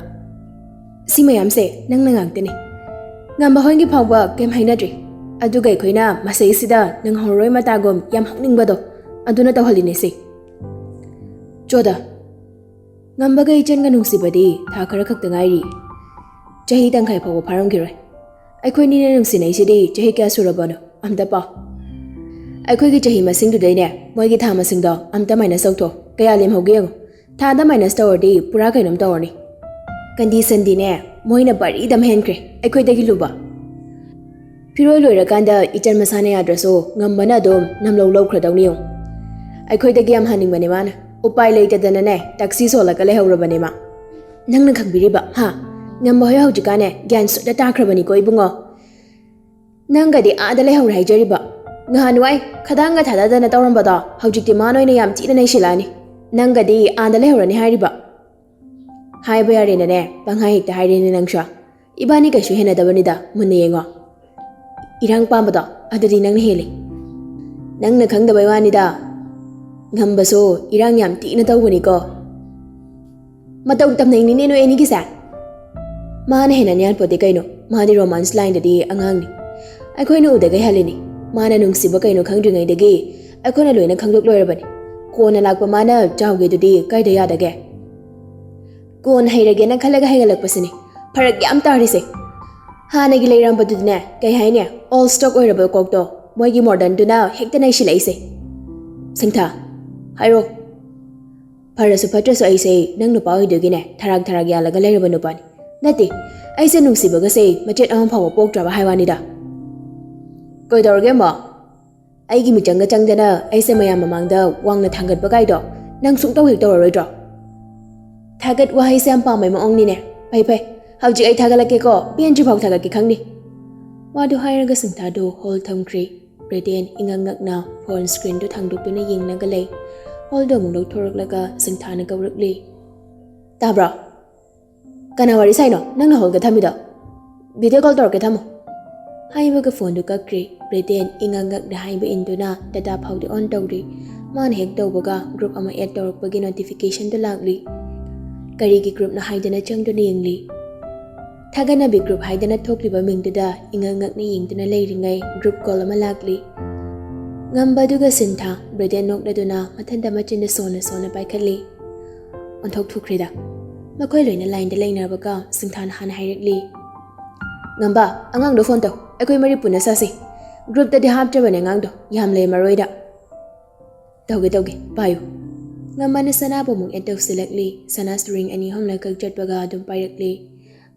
ꯁꯤ ꯃꯌꯥꯝꯁꯦ ꯅꯪꯅ ꯉꯥꯛꯇꯅꯤ꯫ ꯉꯝꯕ ꯍꯣꯏꯒꯤ ꯐꯥꯎꯕ ꯀꯩꯝ ꯍꯥꯏꯅꯗ꯭ꯔꯤ꯫ ꯑꯗꯨꯒ ꯑꯩꯈꯣꯏꯅ ꯃꯁꯩꯁꯤꯗ ꯅꯪꯍꯧꯔꯣꯏ ꯃꯇꯥꯒꯨꯝ ꯌꯥꯝ ꯍꯧꯅꯤꯡꯕꯗꯣ, ꯑꯗꯨꯅ ꯇꯧꯍꯜꯂꯤꯅꯦ ꯁꯤ꯫ ꯆꯣꯗ, ꯉꯝꯕꯒ ꯏꯆꯟꯒ ꯅꯨꯡꯁꯤꯕꯗꯤ ꯊꯥ ꯈꯔ ꯈꯛꯇ ꯉꯥꯏꯔꯤ꯫ ꯆꯍꯤ ꯇꯪꯈꯥꯏ ꯐꯥꯎꯕ ꯐꯥꯔꯝꯈꯤꯔꯣꯏ꯫ ꯑꯩꯈꯣꯏꯅꯤꯅ ꯅꯨꯡꯁꯤꯅꯩꯁꯤꯗꯤ ꯆꯍꯤ ꯀꯌꯥ ꯁꯨꯔꯕꯅꯣ? ꯑꯝꯇ ꯄꯥꯎ꯫ ꯑꯩꯈꯣꯏꯒꯤ ꯆꯍꯤ ꯃꯁꯤꯡꯗꯨꯗꯩꯅꯦ, ꯃꯣꯏꯒꯤ ꯊꯥ ꯃꯁꯤꯡꯗꯣ ꯑꯝꯇ minus ꯇꯧꯊꯣꯛ꯫ ꯀꯌꯥ ꯂꯦꯝꯍꯧꯒꯦ ꯌꯦꯡꯉꯨ꯫ ꯊꯥꯗ minus ꯇꯧꯔꯗꯤ ꯄꯨꯔꯥ ꯀꯩꯅꯣꯝ ꯇꯧꯔꯅꯤ꯫ Conditionꯗꯤꯅꯦ, ꯃꯣꯏꯅ ꯕꯥꯔꯤꯗꯝ ꯍꯦꯟꯈ꯭ꯔꯦ ꯑꯩꯈꯣꯏꯗꯒꯤ ꯂꯨꯕ꯫ ꯐꯤꯔꯣꯏ ꯂꯣꯏꯔꯀꯥꯟꯗ ꯏꯆꯟ ꯃꯁꯥꯅ ꯌꯥꯗ꯭ꯔꯁꯨ ꯉꯝꯕꯅ ꯑꯗꯨꯝ ꯅꯝꯂꯧ ꯂꯧꯈ꯭ꯔꯗꯧꯅꯤ ꯌꯦꯡꯉꯨ꯫ ꯑꯩꯈꯣꯏꯗꯒꯤ ꯌꯥꯝ ꯍꯟꯅꯤꯡꯕꯅꯦ ꯃꯥꯅ꯫ ꯎꯄꯥꯏ ꯂꯩꯇꯗꯅꯅꯦ, ꯇꯛꯁꯤ ꯁꯣꯜꯂꯒ ꯂꯩꯍꯧꯔꯕꯅꯦ ꯃꯥ꯫ ꯅꯪꯅ ꯈꯪꯕꯤꯔꯤꯕ, ꯍꯥ? ꯉꯝꯕ ꯍꯣꯏ ꯍꯧꯖꯤꯛꯀꯥꯟꯅꯦ ꯒ꯭ꯌꯥꯟ ꯁꯨꯠꯇ ꯇꯥꯈ꯭ꯔꯕꯅꯤꯀꯣ ꯏꯕꯨꯡꯉꯣ꯫ ꯅꯪꯒꯗꯤ ꯑꯥꯗ ꯂꯩꯍꯧꯔꯦ ꯍꯥꯏꯖꯔꯤꯕ꯫ ꯉꯍꯥꯟꯋꯥꯏ ꯈꯗꯥꯡꯒ ꯊꯥꯗꯗꯅ ꯇꯧꯔꯝꯕꯗꯣ ꯍꯧꯖꯤꯛꯇꯤ ꯃꯥꯅ ꯑꯣꯏꯅ ꯌꯥꯝ ꯊꯤꯅ ꯅꯩꯁꯤꯜꯂꯛꯑꯅꯤ꯫ ꯅꯪꯒꯗꯤ ꯑꯥꯗ ꯂꯩꯍꯧꯔꯅꯤ ꯍꯥꯏꯔꯤꯕ꯫ ꯍꯥꯏꯕ ꯌꯥꯔꯦꯅꯅꯦ, ꯄꯪꯍꯥꯏ ꯍꯦꯛꯇ ꯍꯥꯏꯔꯦꯅꯦ ꯅꯪꯁꯨ꯫ ꯏꯕꯥꯅꯤ ꯀꯩꯁꯨ ꯍꯦꯟꯅꯗꯕꯅꯤꯗ, ꯃꯨꯟꯅ ꯌꯦꯡꯉꯣ꯫ ꯏꯔꯥꯡ ꯄꯥꯝꯕꯗꯣ ꯑꯗꯨꯗꯤ ꯅꯪꯅ ꯍꯦꯜꯂꯤ꯫ ꯅꯪꯅ ꯈꯪꯗꯕꯩ ꯋꯥꯅꯤꯗ꯫ ꯉꯝꯕꯁꯨ ꯏꯔꯥꯡ ꯌꯥꯝ ꯊꯤꯅ ꯇꯧꯕꯅꯤꯀꯣ꯫ ꯃꯇꯧ ꯇꯝꯅꯩꯅꯤꯅꯦ ꯅꯣꯏ ꯑꯅꯤꯒꯤꯁꯦ꯫ ꯃꯥꯅ ꯍꯦꯟꯅ ꯅꯤꯌꯥꯟ ꯄꯣꯠꯇꯦ ꯀꯩꯅꯣ, ꯃꯥꯗꯤ romance lineꯗꯗꯤ ꯑꯉꯥꯡꯅꯤ꯫ ꯑꯩꯈꯣꯏꯅ ꯎꯗꯒꯩ ꯍꯜꯂꯤꯅꯤ꯫ ꯃꯥꯅ ꯅꯨꯡꯁꯤꯕ ꯀꯩꯅꯣ ꯈꯪꯗ꯭ꯔꯤꯉꯩꯗꯒꯤ ꯑꯩꯈꯣꯏꯅ ꯂꯣꯏꯅ ꯈꯪꯗꯣꯛ ꯂꯣꯏꯔꯕꯅꯤ꯫ ꯀꯣꯟꯅ ꯂꯥꯛꯄ ꯃꯥꯅ ꯆꯥꯎꯒꯦꯗꯨꯗꯤ ꯀꯥꯏꯗ ꯌꯥꯗꯒꯦ? ꯀꯣꯟ ꯍꯩꯔꯒꯦꯅ ꯈꯜꯂꯒ ꯍꯩꯒꯠꯂꯛꯄꯁꯤꯅꯤ ꯐꯔꯛ ꯌꯥꯝ ꯇꯥꯔꯤꯁꯦ꯫ ꯍꯥꯟꯅꯒꯤ ꯂꯩꯔꯝꯕꯗꯨꯗꯤꯅꯦ, ꯀꯩ ꯍꯥꯏꯅꯤ, old stock ꯑꯣꯏꯔꯕ ꯀꯣꯛꯇꯣ ꯃꯣꯏꯒꯤ modernꯗꯨꯅ ꯍꯦꯛꯇ ꯅꯩꯁꯤꯜꯂꯛꯏꯁꯦ꯫ ꯁꯤꯡꯊꯥ, ꯍꯥꯏꯔꯣ꯫ ꯐꯔꯁꯨ ꯐꯠꯇ꯭ꯔꯁꯨ ꯑꯩꯁꯦ ꯅꯪ ꯅꯨꯄꯥ ꯑꯣꯏꯗꯣꯏꯒꯤꯅꯦ ꯊꯔꯥꯛ ꯊꯔꯥꯛ ꯌꯥꯜꯂꯒ ꯂꯩꯔꯕ ꯅꯨꯄꯥꯅꯤ꯫ ꯅꯠꯇꯦ, ꯑꯩꯁꯦ ꯅꯨꯡꯁꯤꯕꯒꯁꯦ ꯃꯆꯦꯠ ꯑꯃ ꯐꯥꯎꯕ ꯄꯣꯛꯇ꯭ꯔꯕ ꯍꯥꯏ ꯋꯥꯅꯤꯗ꯫ ꯀꯩꯗꯧꯔꯒꯦ ꯑꯃ? ꯑꯩꯒꯤ ꯃꯤꯆꯪꯒ ꯆꯪꯗꯅ ꯑꯩꯁꯦ ꯃꯌꯥꯝ ꯃꯃꯥꯡꯗ ꯋꯥꯡꯅ ꯊꯥꯡꯒꯠꯄ ꯀꯥꯏꯗꯣ ꯅꯪ ꯁꯨꯡꯇꯧ ꯍꯦꯛ ꯇꯧꯔꯔꯣꯏꯗ꯭ꯔꯣ? ꯊꯥꯒꯠ ꯋꯥꯍꯩꯁꯦ ꯌꯥꯝ ꯄꯥꯝꯕꯩ ꯃꯑꯣꯡꯅꯤꯅꯦ꯫ ꯐꯩ ꯐꯩ, ꯍꯧꯖꯤꯛ ꯑꯩ ꯊꯥꯒꯠꯂꯛꯀꯦꯀꯣ, ꯄꯦꯟꯗ꯭ꯔꯤꯐꯥꯎ ꯊꯥꯒꯠꯀꯦ ꯈꯪꯅꯤ꯫ ꯋꯥꯗꯨ ꯍꯥꯏꯔꯒ ꯁꯤꯡꯊꯥꯗꯨ ꯍꯣꯜ ꯊꯝꯈ꯭ꯔꯦ꯫ ꯕ꯭ꯔꯦꯗꯦꯟ ꯏꯉꯛ ꯉꯛꯅ ꯐꯣꯟ ꯁ꯭ꯀ꯭ꯔꯤꯟꯗꯨ ꯊꯥꯡꯗꯣꯛꯇꯨꯅ ꯌꯦꯡꯂꯒ ꯂꯩ꯫ ꯍꯣꯜꯗꯨ ꯑꯃꯨꯛ ꯂꯧꯊꯣꯔꯛꯂꯒ ꯁꯤꯡꯊꯥꯅ ꯀꯧꯔꯛꯂꯤ꯫ ꯇꯥꯕ꯭ꯔꯣ? ꯀꯅꯥ ꯋꯥꯔꯤ ꯁꯥꯏꯅꯣ ꯅꯪꯅ ꯍꯣꯜꯒ ꯊꯝꯃꯤꯗꯣ? ꯚꯤꯗꯤꯑꯣ ꯀꯣꯜ ꯇꯧꯔꯛꯀꯦ, ꯊꯝꯃꯣ꯫ ꯍꯥꯏꯕꯒ ꯐꯣꯟꯗꯨ ꯀꯛꯈ꯭ꯔꯦ꯫ ꯕ꯭ꯔꯦꯗꯦꯟ ꯏꯉꯛ ꯉꯛꯅ ꯍꯥꯏꯕ ꯏꯟꯗꯨꯅ ꯗꯇꯥ ꯐꯥꯎꯗꯤ ꯑꯣꯟ ꯇꯧꯔꯤ꯫ ꯃꯥꯅ ꯍꯦꯛ ꯇꯧꯕꯒ ꯒ꯭ꯔꯨꯞ ꯑꯃ ꯑꯦꯗ ꯇꯧꯔꯛꯄꯒꯤ ꯅꯣꯇꯤꯐꯤꯀꯦꯁꯟꯗꯨ ꯂꯥꯛꯂꯤ꯫ ꯀꯔꯤꯒꯤ ꯒ꯭ꯔꯨꯞꯅꯣ ꯍꯥꯏꯗꯨꯅ ꯆꯪꯗꯨꯅ ꯌꯦꯡꯂꯤ꯫ ꯊꯥꯒꯠꯅꯕꯤ group ꯍꯥꯏꯗꯅ ꯊꯣꯛꯂꯤꯕ ꯃꯤꯡꯗꯨꯗ ꯏꯉꯛ ꯉꯛꯅ ꯌꯦꯡꯗꯨꯅ ꯂꯩꯔꯤꯉꯩ group call ꯑꯃ ꯂꯥꯛꯂꯤ꯫ ꯉꯝꯕ ꯑꯗꯨꯒ ꯁꯤꯟꯊꯥ ꯕ꯭ꯔꯦꯗꯦꯟ ꯅꯣꯛꯂꯗꯨꯅ ꯃꯊꯟꯇ ꯃꯆꯤꯟꯗ ꯁꯣꯟꯅ ꯁꯣꯟꯅ ꯄꯥꯏꯈꯠꯂꯤ꯫ ꯑꯣꯟꯊꯣꯛ ꯊꯨꯈ꯭ꯔꯦꯗ꯫ ꯃꯈꯣꯏ ꯂꯣꯏꯅ lineꯗ ꯂꯩꯅꯔꯕꯒ ꯁꯤꯟꯊꯥꯅ ꯍꯥꯟꯅ ꯍꯥꯏꯔꯛꯂꯤ꯫ "ꯉꯝꯕ, ꯑꯉꯥꯡꯗꯣ phone ꯇꯧ, ꯑꯩꯈꯣꯏ ꯃꯔꯤ ꯄꯨꯟꯅ ꯆꯥꯁꯤ꯫ Groupꯇꯗꯤ ꯍꯥꯞꯇ꯭ꯔꯕꯅꯦ ꯑꯉꯥꯡꯗꯣ, ꯌꯥꯝ ꯂꯩꯔꯝꯃꯔꯣꯏꯗ꯫" "ꯇꯧꯒꯦ ꯇꯧꯒꯦ, ꯄꯥꯏꯌꯨ꯫" ꯉꯝꯕꯅ ꯁꯅꯥꯕꯨ ꯑꯃꯨꯛ add ꯇꯧꯁꯤꯜꯂꯛꯂꯤ꯫ ꯁꯅꯥꯁꯨ ring ꯑꯅꯤ ꯑꯍꯨꯝꯂꯛ ꯀꯛ ꯆꯠꯄꯒ ꯑꯗꯨꯝ ꯄꯥꯏꯔꯛꯂꯤ꯫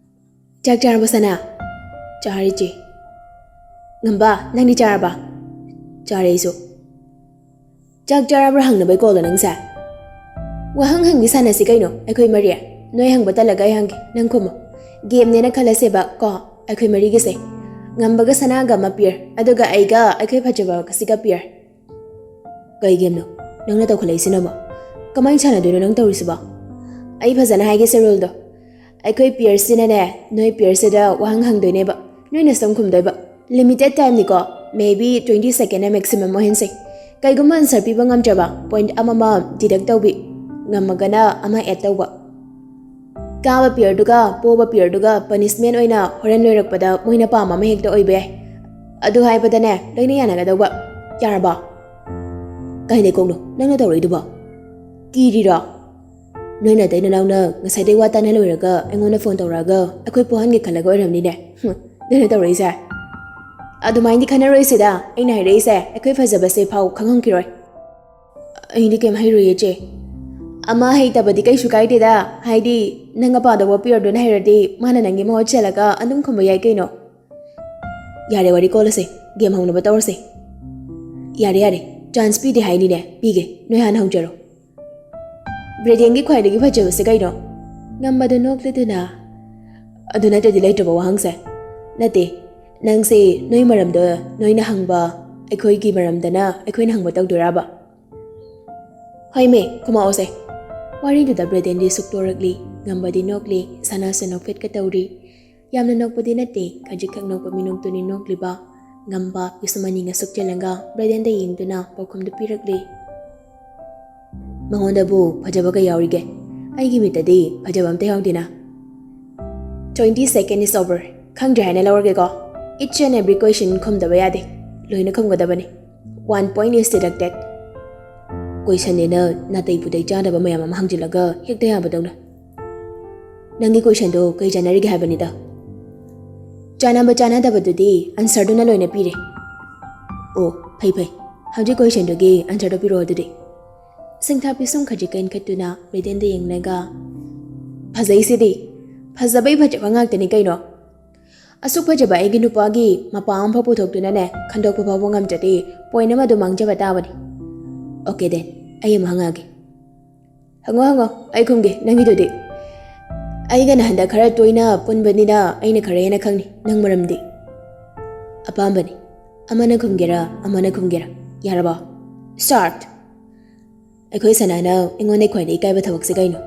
"ꯆꯥꯛ ꯆꯥꯔꯕꯣ ꯁꯅꯥ?" "ꯆꯥꯔꯦ ꯆꯦ꯫" "ꯉꯝꯕ, ꯅꯪꯗꯤ ꯆꯥꯔꯕ?" "ꯆꯥꯔꯦ ꯑꯩꯁꯨ꯫" "ꯆꯥꯛ ꯆꯥꯔꯕ꯭ꯔꯥ ꯍꯪꯅꯕꯩ callꯂꯣ ꯅꯪꯁꯦ? ꯋꯥꯍꯪ ꯍꯪꯕꯤ ꯁꯥꯟꯅꯁꯤ ꯀꯩꯅꯣ ꯑꯩꯈꯣꯏ ꯃꯔꯤ꯫ ꯅꯣꯏ ꯍꯪꯕ ꯇꯜꯂꯒ ꯑꯩ ꯍꯪꯒꯦ, ꯅꯪ ꯈꯨꯝꯃꯣ꯫ Gameꯅꯦꯅ ꯈꯜꯂꯁꯦꯕ ꯀꯣ, ꯑꯩꯈꯣꯏ ꯃꯔꯤꯒꯤꯁꯦ꯫ ꯉꯝꯕꯒ ꯁꯅꯥꯒ ꯑꯃ pair, ꯑꯗꯨꯒ ꯑꯩꯒ ꯑꯩꯈꯣꯏ ꯐꯖꯕꯒꯁꯤꯒ pair꯫" "ꯀꯩ gameꯅꯣ ꯅꯪꯅ ꯇꯧꯈꯠꯂꯛꯏꯁꯤꯅꯕꯣ? ꯀꯃꯥꯏꯅ ꯁꯥꯟꯅꯗꯣꯏꯅꯣ ꯅꯪ ꯇꯧꯔꯤꯁꯤꯕꯣ?" "ꯑꯩ ꯐꯖꯅ ꯍꯥꯏꯒꯦꯁꯦ ruleꯗꯣ꯫ ꯑꯩꯈꯣꯏ pairꯁꯤꯅꯅꯦ, ꯅꯣꯏ pairꯁꯤꯗ ꯋꯥꯍꯪ ꯍꯪꯗꯣꯏꯅꯦꯕ, ꯅꯣꯏꯅ ꯁꯨꯝ ꯈꯨꯝꯗꯣꯏꯕ꯫ Limited timeꯅꯤꯀꯣ, maybe twenty secondꯅ maximum ꯑꯣꯏꯍꯟꯁꯦ꯫ ꯀꯩꯒꯨꯝꯕ answer ꯄꯤꯕ ꯉꯝꯗ꯭ꯔꯕ, point ꯑꯃꯃꯝ deduct ꯇꯧꯕꯤ, ꯉꯝꯃꯒꯅ ꯑꯃ add ꯇꯧꯕ꯫ ꯀꯥꯕ pairꯗꯨꯒ ꯄꯣꯕ pairꯗꯨꯒ punishment ꯑꯣꯏꯅ ꯍꯣꯔꯦꯟ ꯂꯣꯏꯔꯛꯄꯗ ꯃꯣꯏꯅ ꯄꯥꯝꯕ ꯑꯃ ꯍꯦꯛꯇ ꯑꯣꯏꯕ ꯌꯥꯏ꯫ ꯑꯗꯨ ꯍꯥꯏꯕꯗꯅꯦ, ꯂꯣꯏꯅ ꯌꯥꯅꯒꯗꯧꯕ꯫ ꯌꯥꯔꯕꯣ?" "ꯀꯥꯏꯗꯩ ꯀꯣꯛꯅꯣ ꯅꯪꯅ ꯇꯧꯔꯛꯏꯗꯨꯕꯣ? ꯀꯤꯔꯤꯔꯣ? ꯅꯣꯏ ꯅꯇꯩ ꯅꯅꯥꯎꯅ ꯉꯁꯥꯏꯗꯩ ꯋꯥ ꯇꯥꯅ ꯂꯣꯏꯔꯒ ꯑꯩꯉꯣꯟꯗ phone ꯇꯧꯔꯛꯑꯒ ꯑꯩꯈꯣꯏ ꯄꯣꯍꯟꯒꯦ ꯈꯜꯂꯒ ꯑꯣꯏꯔꯝꯅꯤꯅꯦ꯫ ꯍꯨꯝ, ꯅꯣꯏꯅ ꯇꯧꯔꯛꯏꯁꯦ꯫" "ꯑꯗꯨꯃꯥꯏꯅꯗꯤ ꯈꯟꯅꯔꯣꯏꯁꯤꯗ, ꯑꯩꯅ ꯍꯥꯏꯔꯛꯏꯁꯦ ꯑꯩꯈꯣꯏ ꯐꯖꯕꯁꯦ ꯐꯥꯎ ꯈꯪꯉꯝꯈꯤꯔꯣꯏ꯫" "ꯑꯩꯗꯤ ꯀꯩꯝ ꯍꯩꯔꯣꯏꯌꯦ ꯆꯦ꯫ ꯑꯃ ꯍꯩꯇꯕꯗꯤ ꯀꯩꯁꯨ ꯀꯥꯏꯗꯦꯗ, ꯍꯥꯏꯗꯤ ꯅꯪ ꯑꯄꯥꯗ ꯋꯥꯄꯤꯔꯗꯨꯅ ꯍꯩꯔꯗꯤ ꯃꯥꯅ ꯅꯪꯒꯤ ꯃꯍꯨꯠ ꯁꯤꯜꯂꯒ ꯑꯗꯨꯝ ꯈꯨꯝꯕ ꯌꯥꯏ ꯀꯩꯅꯣ꯫" "ꯌꯥꯔꯦ, ꯋꯥꯔꯤ ꯀꯣꯜꯂꯁꯦ, game ꯍꯧꯅꯕ ꯇꯧꯔꯁꯦ꯫" "ꯌꯥꯔꯦ ꯌꯥꯔꯦ, chance ꯄꯤꯗꯦ ꯍꯥꯏꯅꯤꯅꯦ, ꯄꯤꯒꯦ, ꯅꯣꯏ ꯍꯥꯟꯅ ꯍꯧꯖꯔꯣ꯫" "ꯕ꯭ꯔꯦꯗꯦꯟꯒꯤ ꯈ꯭ꯋꯥꯏꯗꯒꯤ ꯐꯖꯕꯁꯦ ꯀꯩꯅꯣ?" ꯉꯝꯕꯗꯣ ꯅꯣꯛꯂꯗꯨꯅ, "ꯑꯗꯨ ꯅꯠꯇ꯭ꯔꯗꯤ ꯂꯩꯇ꯭ꯔꯕ ꯋꯥꯍꯪꯁꯦ?" "ꯅꯠꯇꯦ, ꯅꯪꯁꯦ ꯅꯣꯏ ꯃꯔꯝꯗ ꯅꯣꯏꯅ ꯍꯪꯕ, ꯑꯩꯈꯣꯏꯒꯤ ꯃꯔꯝꯗꯅ ꯑꯩꯈꯣꯏꯅ ꯍꯪꯕ ꯇꯧꯗꯣꯏꯔꯕ?" "ꯍꯣꯏꯃꯦ, ꯈꯨꯝꯃꯛꯑꯣꯁꯦ꯫" ꯋꯥꯔꯤꯗꯨꯗ ꯕ꯭ꯔꯦꯗꯦꯟꯗꯤ ꯁꯨꯛꯇꯣꯔꯛꯂꯤ, ꯉꯝꯕꯗꯤ ꯅꯣꯛꯂꯤ, ꯁꯅꯥꯁꯨ ꯅꯣꯛꯐꯦꯠꯀ ꯇꯧꯔꯤ꯫ ꯌꯥꯝꯅ ꯅꯣꯛꯄꯗꯤ ꯅꯠꯇꯦ, ꯈꯖꯤꯛꯈꯛ ꯅꯣꯛꯄ ꯃꯤꯅꯣꯛꯇꯨꯅꯤ ꯅꯣꯛꯂꯤꯕ꯫ ꯉꯝꯕ ꯄꯤꯁꯨꯝ ꯑꯅꯤꯅ ꯁꯨꯛꯆꯜꯂꯒ ꯕ꯭ꯔꯦꯗꯦꯟꯗ ꯌꯦꯡꯗꯨꯅ ꯄꯥꯎꯈꯨꯝꯗꯨ ꯄꯤꯔꯛꯂꯤ꯫ "ꯃꯉꯣꯟꯗꯕꯨ ꯐꯖꯕ ꯀꯩ ꯌꯥꯎꯔꯤꯒꯦ? ꯑꯩꯒꯤ ꯃꯤꯠꯇꯗꯤ ꯐꯖꯕ ꯑꯝꯇ ꯌꯥꯎꯗꯦꯅ꯫" "Twenty second is over. ꯈꯪꯗ꯭ꯔꯦ ꯍꯥꯏꯅ ꯂꯧꯔꯒꯦꯀꯣ? Each and every question ꯈꯨꯝꯗꯕ ꯌꯥꯗꯦ꯫ ꯂꯣꯏꯅ ꯈꯨꯝꯒꯗꯕꯅꯤ꯫ One point is deducted." ꯀꯣꯏꯁꯟꯅꯦꯅ ꯅꯥꯇꯩ ꯄꯨꯇꯩ ꯆꯥꯗꯕ ꯃꯌꯥꯝ ꯑꯃ ꯍꯪꯖꯤꯜꯂꯒ ꯍꯦꯛꯇ ꯌꯥꯕꯗꯧꯅ꯫ "ꯅꯪꯒꯤ ꯀꯣꯏꯁꯟꯗꯣ ꯀꯩ ꯆꯥꯟꯅꯔꯤꯒꯦ ꯍꯥꯏꯕꯅꯤꯗ?" "ꯆꯥꯟꯅꯕ ꯆꯥꯟꯅꯗꯕꯗꯨꯗꯤ ꯑꯟꯁꯔꯗꯨꯅ ꯂꯣꯏꯅ ꯄꯤꯔꯦ꯫" "ꯑꯣ, ꯐꯩ ꯐꯩ꯫ ꯍꯧꯖꯤꯛ ꯀꯣꯏꯁꯟꯗꯨꯒꯤ ꯑꯟꯁꯔꯗꯣ ꯄꯤꯔꯛꯑꯣ ꯑꯗꯨꯗꯤ꯫" ꯁꯤꯡꯊꯥ ꯄꯤꯁꯨꯝ ꯈꯖꯤꯛꯀ ꯏꯟꯈꯠꯇꯨꯅ ꯔꯦꯗꯦꯟꯗ ꯌꯦꯡꯂꯒ, "ꯐꯖꯩꯁꯤꯗꯤ꯫ ꯐꯖꯕꯩ ꯐꯖꯕ ꯉꯥꯛꯇꯅꯤ ꯀꯩꯅꯣ꯫ ꯑꯁꯨꯛ ꯐꯖꯕ ꯑꯩꯒꯤ ꯅꯨꯄꯥꯒꯤ ꯃꯄꯥ ꯑꯃꯐꯥꯎ ꯄꯨꯊꯣꯛꯇꯨꯅꯅꯦ, ꯈꯟꯗꯣꯛꯄ ꯐꯥꯎꯕ ꯉꯝꯗ꯭ꯔꯗꯤ point ꯑꯃ ꯑꯗꯨꯝ ꯃꯥꯡꯖꯕ ꯇꯥꯕꯅꯤ꯫ Okay then, ꯑꯩ ꯑꯃꯨꯛ ꯍꯪꯉꯛꯑꯒꯦ꯫ ꯍꯪꯉꯣ ꯍꯪꯉꯣ, ꯑꯩ ꯈꯨꯝꯒꯦ ꯅꯪꯒꯤꯗꯨꯗꯤ꯫ ꯑꯩꯒꯅ ꯍꯟꯗꯛ ꯈꯔ ꯇꯣꯏꯅ ꯄꯨꯟꯕꯅꯤꯅ ꯑꯩꯅ ꯈꯔ ꯍꯦꯟꯅ ꯈꯪꯅꯤ ꯅꯪ ꯃꯔꯝꯗꯤ꯫" "ꯑꯄꯥꯝꯕꯅꯤ꯫ ꯑꯃꯅ ꯈꯨꯝꯒꯦꯔꯥ, ꯑꯃꯅ ꯈꯨꯝꯒꯦꯔꯥ꯫ ꯌꯥꯔꯕꯣ? Start!" "ꯑꯩꯈꯣꯏ ꯁꯅꯥꯅ ꯑꯩꯉꯣꯟꯗ ꯈ꯭ꯋꯥꯏꯗꯒꯤ ꯏꯀꯥꯏꯕ ꯊꯕꯛꯁꯦ ꯀꯩꯅꯣ?"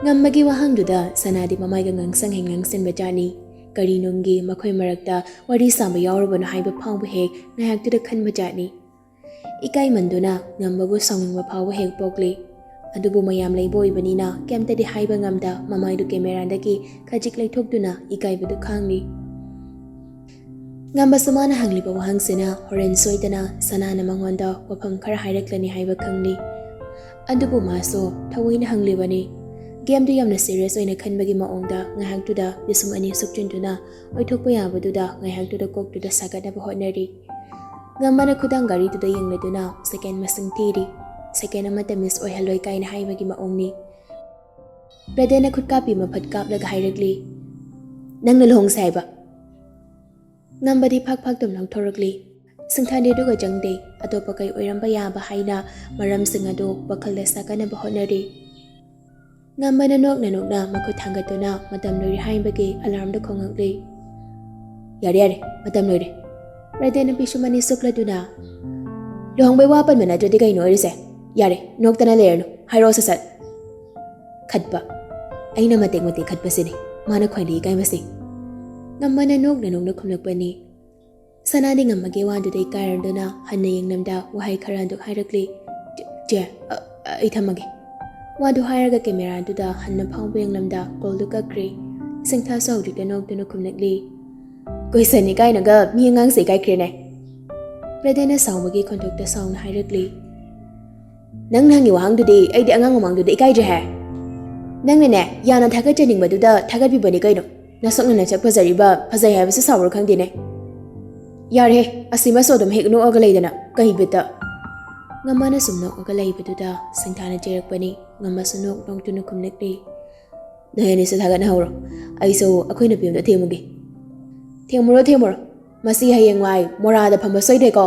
ꯉꯝꯕꯒꯤ ꯋꯥꯍꯪꯗꯨꯗ ꯁꯅꯥꯗꯤ ꯃꯃꯥꯏꯒ ꯉꯥꯡꯁꯪ ꯍꯦꯛ ꯉꯥꯡꯁꯤꯟꯕ ꯖꯥꯠꯅꯤ꯫ ꯀꯔꯤ ꯅꯨꯡꯒꯤ ꯃꯈꯣꯏ ꯃꯔꯛꯇ ꯋꯥꯔꯤ ꯁꯥꯕ ꯌꯥꯎꯔꯨꯕꯅꯣ ꯍꯥꯏꯕ ꯐꯥꯎꯕ ꯍꯦꯛ ꯉꯥꯏꯍꯥꯛꯇꯨꯗ ꯈꯟꯕ ꯖꯥꯠꯅꯤ꯫ ꯏꯀꯥꯏꯃꯟꯗꯨꯅ ꯉꯝꯕꯕꯨ ꯁꯥꯎꯅꯤꯡꯕ ꯐꯥꯎꯕ ꯍꯦꯛ ꯄꯣꯛꯂꯤ꯫ ꯑꯗꯨꯕꯨ ꯃꯌꯥꯝ ꯂꯩꯕ ꯑꯣꯏꯕꯅꯤꯅ ꯀꯩꯝꯇꯗꯤ ꯍꯥꯏꯕ ꯉꯝꯗ ꯃꯃꯥꯏꯗꯨ ꯀꯦꯃꯦꯔꯥꯗꯒꯤ ꯈꯖꯤꯛ ꯂꯩꯊꯣꯛꯇꯨꯅ ꯏꯀꯥꯏꯕꯗꯨ ꯈꯥꯡꯂꯤ꯫ ꯉꯝꯕꯁꯨ ꯃꯥꯅ ꯍꯪꯂꯤꯕ ꯋꯥꯍꯪꯁꯤꯅ ꯍꯣꯔꯦꯟ ꯁꯣꯏꯗꯅ ꯁꯅꯥꯅ ꯃꯉꯣꯟꯗ ꯋꯥꯐꯝ ꯈꯔ ꯍꯥꯏꯔꯛꯂꯅꯤ ꯍꯥꯏꯕ ꯈꯪꯂꯤ꯫ ꯑꯗꯨꯕꯨ ꯃꯥꯁꯨ ꯊꯑꯣꯏꯅ ꯍꯪꯂꯤꯕꯅꯤ꯫ ꯒꯦꯝꯗꯨ ꯌꯥꯝꯅ ꯁꯤꯔꯤꯌꯁ ꯑꯣꯏꯅ ꯈꯟꯕꯒꯤ ꯃꯑꯣꯡꯗ ꯉꯥꯏꯍꯥꯛꯇꯨꯗ ꯄꯤꯁꯨꯝ ꯑꯅꯤ ꯁꯨꯞꯆꯤꯟꯗꯨꯅ ꯑꯣꯏꯊꯣꯛꯄ ꯌꯥꯕꯗꯨꯗ ꯉꯥꯏꯍꯥꯛꯇꯨꯗ ꯀꯣꯛꯇꯨꯗ ꯁꯥꯒꯠꯅꯕ ꯍꯣꯠꯅꯔꯤ꯫ ꯉꯝꯕꯅ ꯈꯨꯗꯥꯡ ꯒꯥꯔꯤꯗꯨꯗ ꯌꯦꯡꯂꯗꯨꯅ ꯁꯦꯀꯦꯟ ꯃꯁꯤꯡ ꯊꯤꯔꯤ꯫ ꯁꯦꯀꯦꯟ ꯑꯃꯠꯇ ꯃꯤꯁ ꯑꯣꯏꯍꯜꯂꯣꯏ ꯀꯥꯏꯅ ꯍꯥꯏꯕꯒꯤ ꯃꯑꯣꯡꯅꯤ꯫ ꯔꯦꯗꯦꯟꯅ ꯈꯨꯠꯀꯥꯞꯄꯤ ꯃꯐꯠ ꯀꯥꯞꯂꯒ ꯍꯥꯏꯔꯛꯂꯤ, "ꯅꯪꯅ ꯂꯨꯍꯣꯡꯁꯦ ꯍꯥꯏꯕ?" ꯉꯝꯕꯗꯤ ꯐꯥꯛ ꯐꯥꯛꯇꯨꯝ ꯂꯧꯊꯣꯔꯛꯂꯤ꯫ ꯁꯤꯡꯊꯥꯅꯤꯗꯨꯒ ꯆꯪꯗꯦ꯫ ꯑꯇꯣꯞꯄ ꯀꯩ ꯑꯣꯏꯔꯝꯕ ꯌꯥꯕ ꯍꯥꯏꯅ ꯃꯔꯝꯁꯤꯡ ꯑꯗꯨ ꯋꯥꯈꯜꯗ ꯁꯥꯒꯠꯅꯕ ꯍꯣꯠꯅꯔꯤ꯫ ꯉꯝꯕꯅ ꯅꯣꯛꯅ ꯅꯣꯛꯅ ꯃꯈꯨꯠ ꯊꯥꯡꯒꯠꯇꯨꯅ ꯃꯇꯝ ꯂꯣꯏꯔꯦ ꯍꯥꯏꯕꯒꯤ ꯑꯂꯥꯔꯝꯗ ꯈꯣꯡꯉꯛꯂꯤ꯫ "ꯌꯥꯔꯦ, ꯌꯥꯔꯦ, ꯃꯇꯝ ꯂꯣꯏꯔꯦ꯫" ꯔꯦꯗꯦꯟꯅ ꯄꯤꯁꯨꯝ ꯑꯅꯤ ꯁꯨꯛꯂꯗꯨꯅ, "ꯂꯨꯍꯣꯡꯕꯩ ꯋꯥ ꯄꯟꯕ ꯅꯠꯇ꯭ꯔꯗꯤ ꯀꯩꯅꯣ ꯑꯣꯏꯔꯤꯁꯦ? ꯌꯥꯔꯦ, ꯅꯣꯛꯇꯅ ꯂꯩꯔꯅꯨ, ꯍꯥꯏꯔꯛꯑꯣ ꯁꯠ ꯁꯠ꯫" "ꯈꯠꯄ꯫ ꯑꯩꯅ ꯃꯇꯦꯛ ꯃꯇꯦꯛ ꯈꯠꯄꯁꯤꯅꯤ ꯃꯥꯅ ꯈ꯭ꯋꯥꯏꯗꯒꯤ ꯏꯀꯥꯏꯕꯁꯤ꯫" ꯉꯝꯕꯅ ꯅꯣꯛꯅ ꯅꯣꯛꯅ ꯈꯨꯝꯂꯛꯄꯅꯤ꯫ ꯁꯅꯥꯗꯤ ꯉꯝꯃꯒꯦ ꯋꯥꯗꯨꯗ ꯏꯀꯥꯏꯔꯗꯨꯅ ꯍꯟꯅ ꯌꯦꯡꯂꯝꯗ ꯋꯥꯍꯩ ꯈꯔ ꯑꯗꯨ ꯍꯥꯏꯔꯛꯂꯤ, "ꯆꯦ, ꯆꯦ, ꯑ, ꯑ, ꯑꯩ ꯊꯝꯃꯒꯦ꯫" ꯋꯥꯗꯨ ꯍꯥꯏꯔꯒ ꯀꯦꯃꯦꯔꯥꯗꯨꯗ ꯍꯟꯅ ꯐꯥꯎꯕ ꯌꯦꯡꯂꯝꯗ ꯀꯣꯜꯗꯨ ꯀꯛꯈ꯭ꯔꯦ꯫ ꯁꯤꯡꯊꯥꯁꯨ ꯍꯧꯖꯤꯛꯇ ꯅꯣꯛꯇꯨꯅ ꯈꯨꯝꯂꯛꯂꯤ꯫ ꯀꯣꯏꯁꯟ ꯏꯀꯥꯏꯅꯒ ꯃꯤ ꯑꯉꯥꯡꯁꯦ ꯏꯀꯥꯏꯈ꯭ꯔꯦꯅꯦ꯫ ꯕ꯭ꯔꯗꯔꯅ ꯁꯥꯎꯕꯒꯤ ꯈꯣꯟꯊꯣꯛꯇ ꯁꯥꯎꯅ ꯍꯥꯏꯔꯛꯂꯤ꯫ ꯅꯪꯅ ꯍꯪꯉꯤ ꯋꯥꯍꯪꯗꯨꯗꯤ ꯑꯩꯗꯤ ꯑꯉꯥꯡ ꯃꯃꯥꯡꯗꯨꯗ ꯏꯀꯥꯏꯗ꯭ꯔꯦ ꯍꯥꯏ꯫ ꯅꯪꯅꯅꯦ, ꯌꯥꯝꯅ ꯊꯥꯒꯠꯆꯅꯤꯡꯕꯗꯨꯗ ꯊꯥꯒꯠꯄꯤꯕꯅꯤ ꯀꯩꯅꯣ꯫ ꯅꯁꯛꯅ ꯅꯁꯛ ꯐꯖꯔꯤꯕ, ꯐꯖꯩ ꯍꯥꯏꯕꯁꯤ ꯁꯥꯎꯔ ꯈꯪꯗꯦꯅꯦ꯫ ꯌꯥꯔꯦ, ꯑꯁꯤꯃꯁꯨ ꯑꯗꯨꯝ ꯍꯦꯛ ꯅꯣꯛꯑꯒ ꯂꯩꯗꯅ, ꯀꯩ ꯕꯤꯠꯇ? ꯉꯝꯃꯅ ꯁꯨꯝ ꯅꯣꯛꯑꯒ ꯂꯩꯕꯗꯨꯗ ꯁꯤꯡꯊꯥꯅ ꯆꯩꯔꯛꯄꯅꯤ꯫ ꯉꯝꯃꯁꯨ ꯅꯣꯛ ꯅꯣꯛꯇꯨꯅ ꯈꯨꯝꯂꯛꯂꯤ꯫ ꯅꯣꯏ ꯑꯅꯤꯁꯨ ꯊꯥꯒꯠꯅꯍꯧꯔꯣ, ꯑꯩꯁꯨ ꯑꯩꯈꯣꯏ ꯅꯨꯄꯤ ꯑꯝꯇ ꯊꯦꯝꯃꯨꯒꯦ꯫ ꯊꯦꯝꯃꯨꯔꯣ, ꯊꯦꯝꯃꯨꯔꯣ, ꯃꯁꯤ ꯍꯌꯦꯡꯋꯥꯏ ꯃꯣꯔꯥꯗ ꯐꯝꯕ ꯁꯣꯏꯗ꯭ꯔꯦꯀꯣ꯫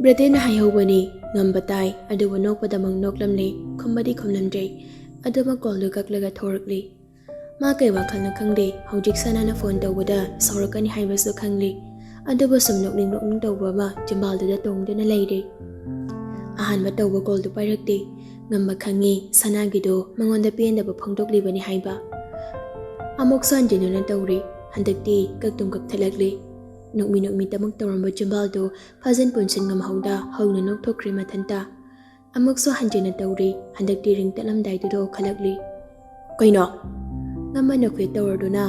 ꯕ꯭ꯔꯗꯔꯅ ꯍꯥꯏꯍꯧꯕꯅꯤ꯫ ꯉꯝꯕ ꯇꯥꯏ, ꯑꯗꯨꯕꯨ ꯅꯣꯛꯄꯗꯃꯛ ꯅꯣꯛꯂꯝꯂꯦ, ꯈꯨꯝꯕꯗꯤ ꯈꯨꯝꯂꯝꯗ꯭ꯔꯦ꯫ ꯑꯗꯨꯃꯛ ꯀꯣꯜꯗꯨ ꯀꯛꯂꯒ ꯊꯣꯔꯛꯂꯤ꯫ ꯃꯥ ꯀꯩ ꯋꯥꯈꯜꯅꯣ ꯈꯪꯗꯦ, ꯍꯧꯖꯤꯛ ꯁꯅꯥꯅ ꯐꯣꯟ ꯇꯧꯕꯗ ꯁꯥꯎꯔꯛꯀꯅꯤ ꯍꯥꯏꯕꯁꯨ ꯈꯪꯂꯤ꯫ ꯑꯗꯨꯕꯨ ꯁꯨꯝ ꯅꯣꯛꯅꯤꯡ ꯅꯣꯛꯅꯤꯡ ꯇꯧꯕ ꯑꯃ ꯆꯤꯝꯕꯥꯜꯗꯨꯗ ꯇꯣꯡꯗꯨꯅ ꯂꯩꯔꯦ꯫ ꯑꯍꯥꯟꯕ ꯇꯧꯕ ꯀꯣꯜꯗꯨ ꯄꯥꯏꯔꯛꯇꯦ꯫ ꯉꯝꯕ ꯈꯪꯉꯤ ꯁꯅꯥꯒꯤꯗꯣ ꯃꯉꯣꯟꯗ ꯄꯦꯟꯗꯕ ꯐꯣꯡꯗꯣꯛꯂꯤꯕꯅꯤ ꯍꯥꯏꯕ꯫ ꯑꯃꯨꯛꯁꯨ ꯍꯟꯖꯤꯟꯗꯨꯅ ꯇꯧꯔꯦ꯫ ꯍꯟꯗꯛꯇꯤ ꯀꯛꯇꯨꯝ ꯀꯛꯊꯠꯂꯛꯂꯦ꯫ ꯅꯣꯛꯃꯤ ꯅꯣꯛꯃꯤ ꯇꯃꯛ ꯇꯧꯔꯝꯕ ꯆꯤꯝꯕꯥꯜꯗꯨ ꯐꯥꯖꯤꯟ ꯄꯨꯟꯁꯤꯟ ꯉꯝꯍꯧꯗ ꯍꯧꯅ ꯅꯣꯛꯊꯣꯛꯈ꯭ꯔꯦ ꯃꯊꯟꯇ꯫ ꯑꯃꯨꯛꯁꯨ ꯍꯟꯖꯤꯟꯅ ꯇꯧꯔꯦ꯫ ꯍꯟꯗꯛꯇꯤ ꯔꯤꯡ ꯇꯠꯂꯝꯗꯥꯏꯗꯨꯗ ꯑꯣꯟꯈꯠꯂꯛꯂꯤ꯫ ꯀꯩꯅꯣ? ꯉꯝꯃ ꯅꯣꯛꯐꯦꯠ ꯇꯧꯔꯗꯨꯅ,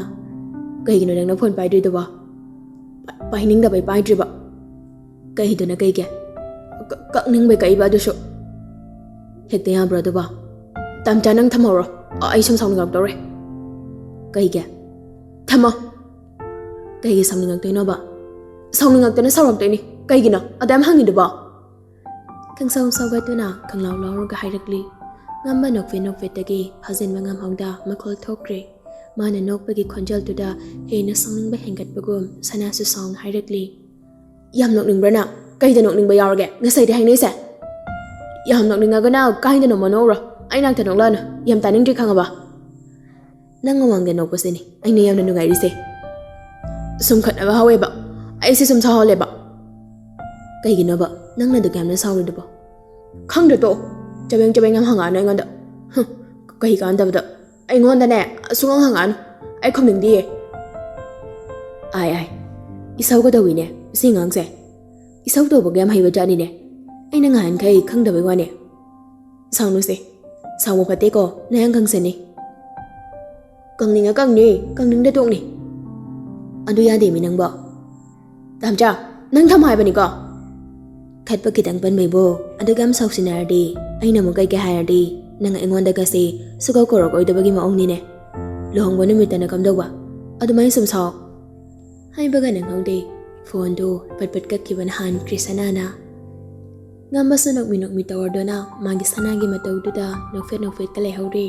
ꯀꯩꯒꯤꯅꯣ ꯅꯪꯅ ꯐꯣꯟ ꯄꯥꯏꯗ꯭ꯔꯤꯗꯨꯕꯣ? ꯄꯥ-, ꯄꯥꯏꯅꯤꯡꯗꯕꯩ ꯄꯥꯏꯗ꯭ꯔꯤꯕ? ꯀꯩꯗꯨꯅ ꯀꯩꯒꯤ? ꯀ-, ꯀꯛꯅꯤꯡꯕꯩ ꯀꯛꯏꯕ ꯑꯗꯨꯁꯨ꯫ ꯍꯦꯛꯇ ꯌꯥꯕ꯭ꯔꯣ ꯑꯗꯨꯕꯣ? ꯇꯥꯝꯆꯥ, ꯅꯪ ꯊꯝꯍꯧꯔꯣ꯫ ꯑ-, ꯑꯩ ꯁꯨꯝ ꯁꯥꯎꯅꯤꯡꯉꯛꯇꯧꯔꯦ꯫ ꯀꯩꯒꯤ? ꯊꯝꯃꯣ꯫ ꯀꯩꯒꯤ ꯁꯥꯎꯅꯤꯡꯉꯛꯇꯣꯏꯅꯣꯕ? ꯁꯥꯎꯅꯤꯡꯉꯛꯇꯅ ꯁꯥꯎꯔꯛꯇꯣꯏꯅꯤ꯫ ꯀꯩꯒꯤꯅꯣ ꯑꯗꯨ ꯌꯥꯝ ꯍꯪꯉꯤꯗꯨꯕꯣ? ꯈꯪꯁꯥꯎ ꯁꯥꯎꯒꯠꯇꯨꯅ ꯈꯪꯂꯥꯎ ꯂꯥꯎꯔꯒ ꯍꯥꯏꯔꯛꯂꯤ꯫ ꯉꯝꯕ ꯅꯣꯛꯐꯦꯠ ꯅꯣꯛꯐꯦꯠꯇꯒꯤ ꯐꯥꯖꯤꯟꯕ ꯉꯝꯍꯧꯗ ꯃꯈꯣꯜ ꯊꯣꯛꯈ꯭ꯔꯦ꯫ ꯃꯥꯅ ꯅꯣꯛꯄꯒꯤ ꯈꯣꯟꯖꯦꯜꯗꯨꯗ ꯍꯦꯟꯅ ꯁꯥꯎꯅꯤꯡꯕ ꯍꯦꯟꯒꯠꯄꯒꯨꯝ ꯁꯅꯥꯁꯨ ꯁꯥꯎꯅ ꯍꯥꯏꯔꯛꯂꯤ꯫ ꯌꯥꯝ ꯅꯣꯛꯅꯤꯡꯕ꯭ꯔꯥ ꯅꯪ? ꯀꯩꯗ ꯅꯣꯛꯅꯤꯡꯕ ꯌꯥꯎꯔꯒꯦ ꯉꯁꯥꯏꯗꯤ ꯍꯥꯏꯅꯩꯁꯦ? ꯌꯥꯝ ꯅꯣꯛꯅꯤꯡꯉꯒꯅ ꯀꯥꯏꯗꯅꯣꯃ ꯅꯣꯛꯎꯔꯣ꯫ ꯑꯩ ꯅꯥꯛꯇ ꯅꯣꯛꯂꯛꯑꯅꯨ꯫ ꯌꯥꯝ ꯇꯥꯅꯤꯡꯗ꯭ꯔꯤ ꯈꯪꯉꯕ? ꯅꯪ ꯃꯃꯥꯡꯗ ꯅꯣꯛꯄꯁꯤꯅꯤ ꯑꯩꯅ ꯌꯥꯝꯅ ꯅꯨꯡꯉꯥꯏꯔꯤꯁꯦ꯫ ꯁꯨꯝ ꯈꯠꯅꯕ ꯍꯧꯋꯦꯕ꯫ ꯑꯩꯁꯦ ꯁꯨꯝ ꯁꯥꯎꯍꯜꯂꯦꯕ꯫ ꯀꯩꯒꯤꯅꯣꯕ ꯅꯪꯅ ꯑꯗꯨꯛ ꯌꯥꯝꯅ ꯁꯥꯎꯔꯤꯗꯨꯕꯣ? ꯈꯪꯗ꯭ꯔꯦ ꯇꯣꯛꯑꯣ꯫ ꯆꯕꯦꯡ ꯆꯕꯦꯡ ꯌꯥꯝ ꯍꯪꯉꯛꯑꯅꯨ ꯑꯩꯉꯣꯟꯗ꯫ ꯍꯨꯝ, ꯀꯩ ꯀꯥꯟꯗꯕꯗ꯫ ꯑꯩꯉꯣꯟꯗꯅꯦ ꯁꯨꯡꯍꯪ ꯍꯪꯉꯛꯑꯅꯨ꯫ ꯑꯩ ꯈꯨꯝꯅꯤꯡꯗꯤꯌꯦ꯫ ꯑꯥꯏ ꯑꯥꯏ꯫ ꯏꯁꯧꯒ ꯇꯧꯏꯅꯦ ꯁꯤ ꯑꯉꯥꯡꯁꯦ꯫ ꯏꯁꯧ ꯇꯧꯕꯒ ꯌꯥꯝ ꯍꯩꯕ ꯖꯥꯠꯅꯤꯅꯦ꯫ ꯑꯩꯅ ꯉꯍꯥꯟꯈꯩ ꯈꯪꯗꯕꯩ ꯋꯥꯅꯦ꯫ ꯁꯥꯎꯅꯨꯁꯦ꯫ ꯁꯥꯎꯕ ꯐꯠꯇꯦꯀꯣ, ꯅꯌꯥꯡ ꯀꯪꯁꯅꯤ꯫ ꯀꯪꯅꯤꯡꯉ ꯀꯪꯅꯤ, ꯀꯪꯅꯤꯡꯗ ꯇꯣꯛꯅꯤ꯫ ꯑꯗꯨ ꯌꯥꯗꯦꯃꯤ ꯅꯪꯕꯣ꯫ ꯇꯥꯝꯆꯥ, ꯅꯪ ꯊꯝꯃꯣ ꯍꯥꯏꯕꯅꯤꯀꯣ꯫ ꯈꯠꯄ ꯈꯤꯇꯪ ꯄꯟꯕꯩꯕꯨ ꯑꯗꯨꯛ ꯌꯥꯝ ꯁꯥꯎꯁꯤꯟꯅꯔꯗꯤ, ꯑꯩꯅ ꯑꯃꯨꯛ ꯀꯩꯀꯩ ꯍꯥꯏꯔꯗꯤ ꯅꯪ ꯑꯩꯉꯣꯟꯗꯒꯁꯦ ꯁꯨꯀꯧ ꯀꯧꯔꯛꯑꯣꯏꯗꯕꯒꯤ ꯃꯑꯣꯡꯅꯤꯅꯦ꯫ ꯂꯨꯍꯣꯡꯕ ꯅꯨꯃꯤꯠꯇꯅ ꯀꯝꯗꯧꯕ? ꯑꯗꯨꯃꯥꯏꯅ ꯁꯨꯝ ꯁꯥꯎ꯫ ꯍꯥꯏꯕꯒ ꯅꯪꯍꯧꯗꯦ꯫ ꯐꯣꯟꯗꯨ ꯄꯠ ꯄꯠ ꯀꯛꯈꯤꯕ ꯅꯍꯥꯟ ꯀ꯭ꯔꯤꯁꯅꯥꯅ꯫ ꯉꯝꯕꯁꯨ ꯅꯣꯛꯃꯤ ꯅꯣꯛꯃꯤ ꯇꯧꯔꯗꯨꯅ ꯃꯥꯒꯤ ꯁꯅꯥꯒꯤ ꯃꯇꯧꯗꯨꯗ ꯅꯣꯛꯐꯦꯠ ꯅꯣꯛꯐꯦꯠꯀ ꯂꯩꯍꯧꯔꯦ꯫